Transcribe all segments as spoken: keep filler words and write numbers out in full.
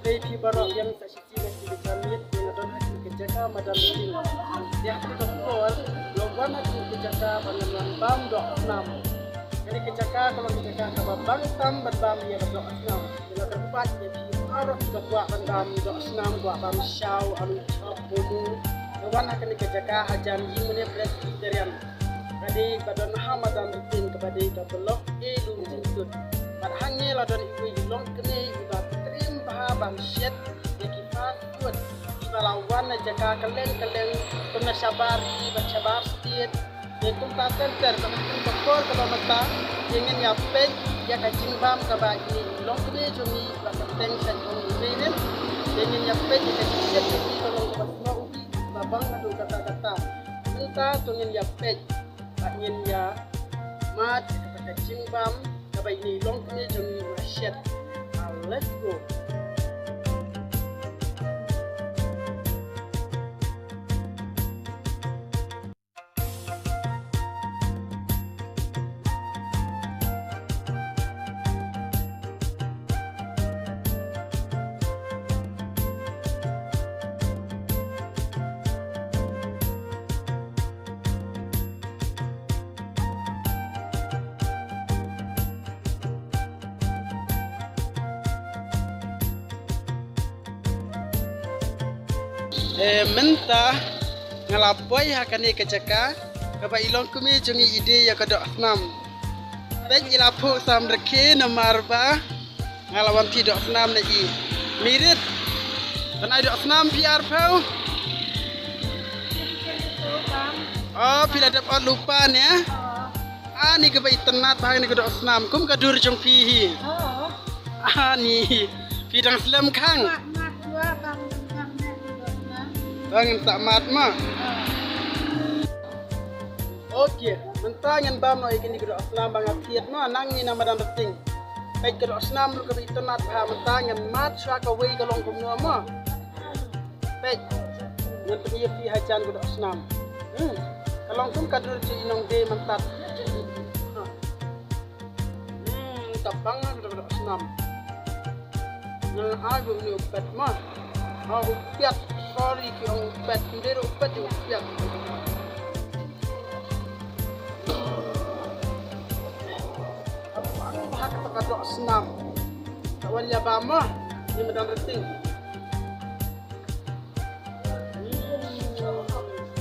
Phi baroh biang sa shisien ha kane ka janmiet, nga don ha kane ka jaka Madan Rting. Ïa kane ka por nga wan ha kane ka jaka ba ngan wan bam doh snam. Kane ka jaka ka long ka jaka kaba bang tam ban bam ïa ka doh snam. Nga kyrpad ïa phi baroh kiba kwah ban bam doh snam, kwah bam shaw, alu chop, momo, ïa wan ha kane ka jaka hajan Ïingmane Presbyterian. Ka dei ba don ha Madan Rting, kaba dei ka block A Lumjingtut. Bad hangne la don iwei i longkmie iba triem bha ban shet ïa ki fast food, iba la wan na jaka kylleng kylleng, kumne shabar ri bad shabar state. Te kumta ter ter, bad ha kane ka por kaba mynta, te ngin ïa peit ïa ka jingbam kaba ine i longkmie jong ngi iba kyrteng sha jong i Meirit. Te ngin ïa peit ïa ka jingshet jong i, ka long kaba snoh u bih, ba bang haduh katta katta. Mynta to ngin ïa peit. Bad ngin ïa mad ïa kata ka jingbam kaba ine i longkmie jong ngi i la shet. Ah, let's go. Eh, mynta nga la poi ha kane ka jaka kaba i longkmie jong ngi i die ïa ka doh snam. Peit i la phuh samrkhie namar ba nga la wan phi doh snam na i. Meirit, ban ai doh snam phi arphew. Oh, phi la dep ot lypa ne? Ani kaba itynnad bha kane ka doh snam, kum ka dur jong phi hi. Ani, phi dang slem khang. Bang sa mat ma. Okay, mynta ngan bam noh ïa kine ki doh snam ba nga thied mo, nangne na Madan Rting. Peit ka doh snam ruh kaba itynnad bha, mynta ngan mad shuwa kawei ka long kumno mo. Peit, ngan pyni ïa phi hajan ka doh snam. Hmm, ka long kum ka dur jong i nongdie mynta. Hmm, ka bang ka doh snam. Ngan ai ba une u pet ma. Ah, u piat, sorry ki ong u pet, ym dei u pet, u piat. Ka bang bha kata ka doh snam. Ka wan ïa bam ma, ïa Madan Rting.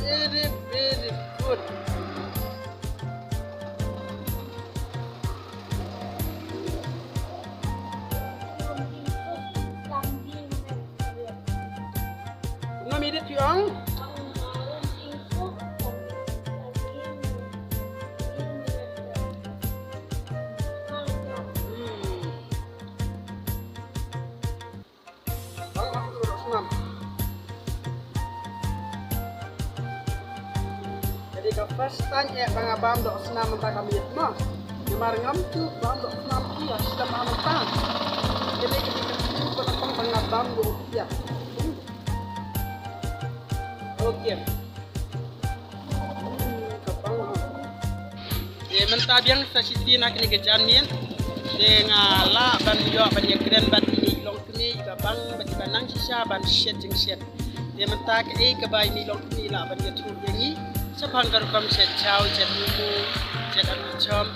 Very, very good. Ngam edit phi ong? Hmm. Bang aku doh snam. Ka dei ka first time eh ba nga bam doh snam mynta ka miet ma. Namar ngam ju bam doh snam ki ha sdang mynta. Ka dei ka dei ka dei ka ba nga bam doh ïa. Okay. Te mynta biang sa shisien ha kane ka janmiet, te nga lah ban ïoh ban ïakren bad ine i longkmie iba bang bad iba nang shisha ban shet jingshet. Te mynta kaei kaba ine i longkmie i lah ban ïathuh ïa ngi shaphang ka rukom shet shaw, shet momo, shet alu chop,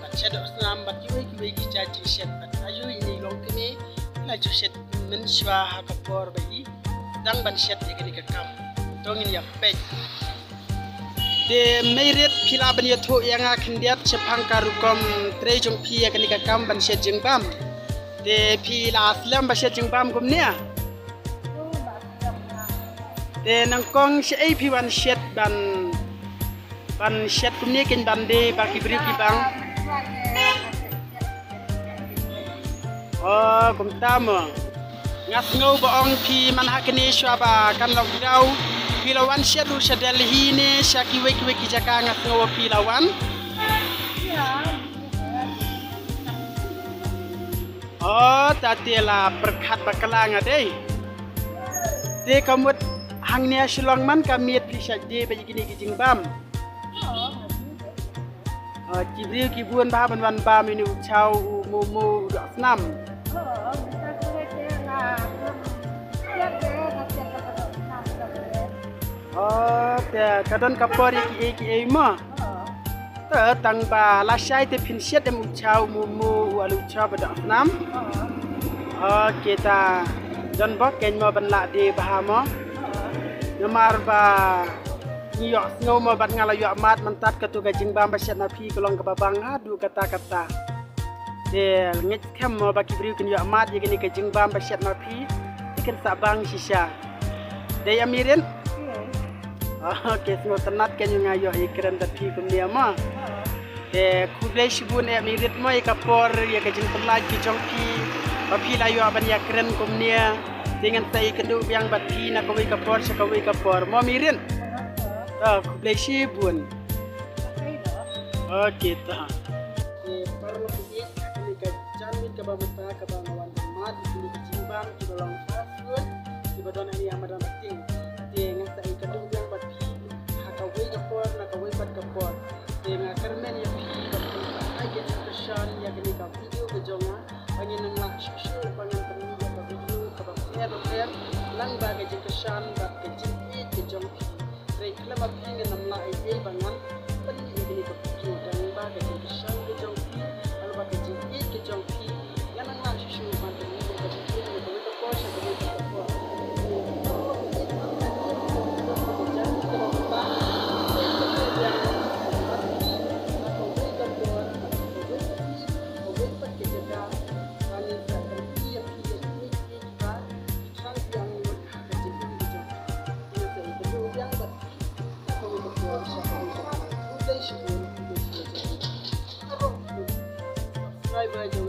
bad shet doh snam bad kiwei kiwei ki jait jingshet, bad aïu ine i longkmie i la ju shet mynshuwa ha ka por ba i dang ban shet ïa kane ka kam. To ngin ïa peit. Te Meirit, phi lah ban ïathuh ïa nga khyndiat shaphang ka rukom trei jong phi ïa kane ka kam ban shet jingbam. Te phi la slem ba shet jingbam kumne? Te nyngkong shaei phi wan shet ban, ban shet kumne kein ban die ba ki briew ki bang? Oh, kumta mo. Nga sngew ba ong phi man ha kane shuwa ba kan lockdown phi la wan shet ruh sha Delhi ne sha kiwei kiwei ki jaka, nga sngew ba phi la wan. Oh, ta te la pyrkhat bakla nga dei. Te ka mut hangne ha Shillong man ka miet phi shait die bad ïa kine ki jingbam. Ah, ki briew ki bun bha ban wan bam ïa une u chow, u momo, u doh snam. Oh, te ka don ka por ïa kiei kiei mo. Te tang ba lashai te phin shet em u cha u momo u alu cha ba doh snam. Okay ta don bok ken mo ban lah de bha mo. Namar ba ngi ïohsngew mo bad nga la ïoh mad mynta kato ka jingbam ba shet na phi ka long kaba bang haduh katta katta. Te ngeit skhem mo ba ki briew kin ïoh mad ïa kane ka jingbam ba shet na phi. Te kin sa bang shisha. Dei amirit? Okay, sngewtynnat ken nga ïoh ïakren bad phi kumne mo. Te khublei shibun eh amirit mo ïa ka por ïa ka jingpynlait ki jong phi. Ba phi la ïoh ban ïakren kumne. Te ngan sa ïakynduh biang bad phi na kawei ka por sha kawei ka por mo amirit. Ah, khublei shibun. Okay ta. Te paralok ïeit, kane ka janmiet kaba mynta kaba nga wan ban mad ïa kine ki jingbam kiba long fast food kiba don hangne ha madan Rating. Te ngan sa ïakynduh biang bad phi ha kawei ka por na kawei pat ka por. Te nga kyrmen ïa phi ba phin sa ai ka jingkyrshan ïa kane ka video ka jong nga ba ngin nang lah shuh shuh ba ngan pynmih ïa ka video kaba pher bapher lyngba ka jingkyrshan bad ka jingïeit ka jong phi. Hynrei khlem ma phi ngan ym lah ei ei ba ngan pynmih ïa kane ka video lyngba ka jingkyrshan ka jong phi, lyngba ka jingïeit ka jong phi. Ngan nang lah shuh shuh ban pynmih ïa ka video na kawei ka por sha kawei ka por. Subscribe